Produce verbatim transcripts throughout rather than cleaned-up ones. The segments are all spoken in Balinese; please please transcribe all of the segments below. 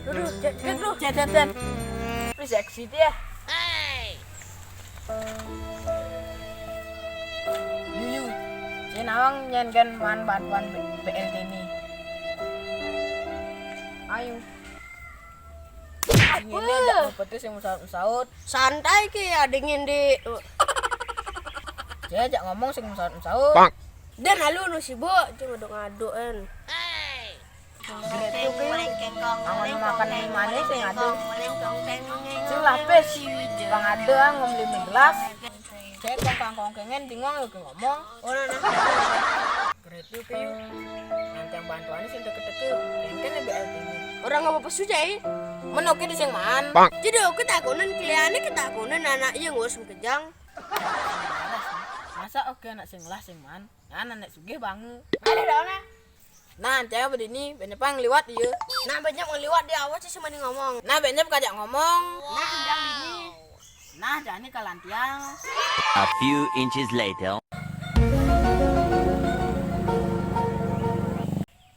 Duduh, cek, cek, duh. Cek, cek, cek. Wis, exit ya. Yuyu, cek nawang nyen kan man bantuan B-, B L T ini. Ayo. Ini aja, betul sing mau saut-saut. Santai ki, adingin di. Cek aja ngomong sing mau saut-saut. Dan lalu nu sibuk, cuma ngaduk-ngaduk kan. Angon makan manis sing ado. Sing lapis. Bang ado ngom lima gelas. Cek kongkang-kongkengen bingung lagi ngomong. Oh, nah, nah. Gretu piu. Nanti yang bantuannya sing teke-teke. Mungkin lebih L T V. Orang apa pesu jai? Men oke di sing man. Jadi oke takonan kliane ketakonan anak iya ngurus kejang. Masa oke anak sing lah sing man. Nah, nenek sugih bangu. Ada dong, nah. Nah, cewek berdini, banyak pang liwat iya. Nah, banyak mau liwat dia, awas sih semani ngomong. Nah, banyak kajak ngomong. Nah, jangan bini. Nah, jani kalantiang. A few inches later.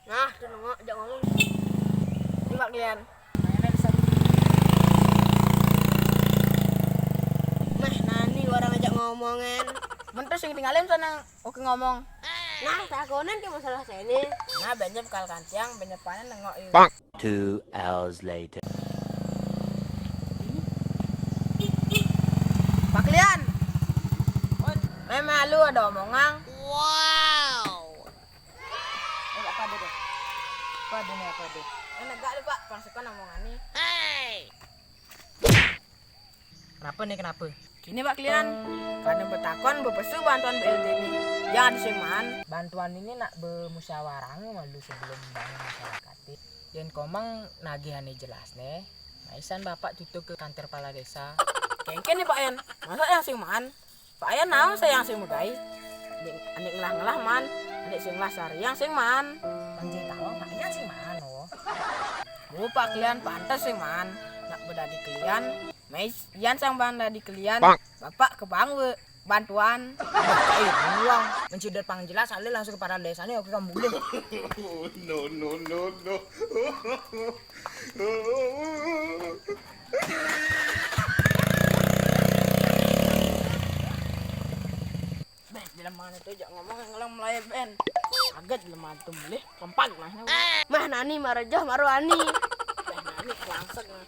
Nah, tuh nengok, ajak ngomong. Ini Pak Klian. Meh, nani orang ajak ngomongan. Mentu sing tinggalin sana, oke ngomong. Nah, takonan ke masalah saya ini. Nah, banyak bekal kancang, banyak panen nengok ini. Two hours later. Pak Klian. Memang lu ada omongan. Wow. Eh, apa ada deh? Apa ada nih, apa ada? Eh, negak deh, Pak. Pang sekan omongan nih. Kenapa nih, kenapa? Gini, Pak Klian. Karena betakon, bepesu bantuan B L T ini. Yang ada sing man. Bantuan ini nak bermusyawarah malu sebelum bangun masyarakat. Yen komang nagih ane jelas nih. Maisan bapak tutup ke kantor kepala desa. Kengken nih, Pak Yan. Masa yang sing man? Pak Ayan naon saya yang sing megai? Anik, anik ngelah-ngelah man, anik sing ngelah sariang sing man. Panci tahu Pak Ayan sing man, oh. Oh, Pak Klian pantes sing man. Nak bedadi Klian, mei Yan sang bang dadi Klian. Bapak ke bang we bantuan. Eh, uang. Mencider pang jelas, ale langsung ke para desa nih, oke kamu boleh. No, no, no, no. Beh, jelema ane tuh jak ngomong yang ngelang mulai ben. Kaget jelema ane tuh mulih, kompak lah. Mah nani marejoh maru ani. Beh, nani kelangsek lah.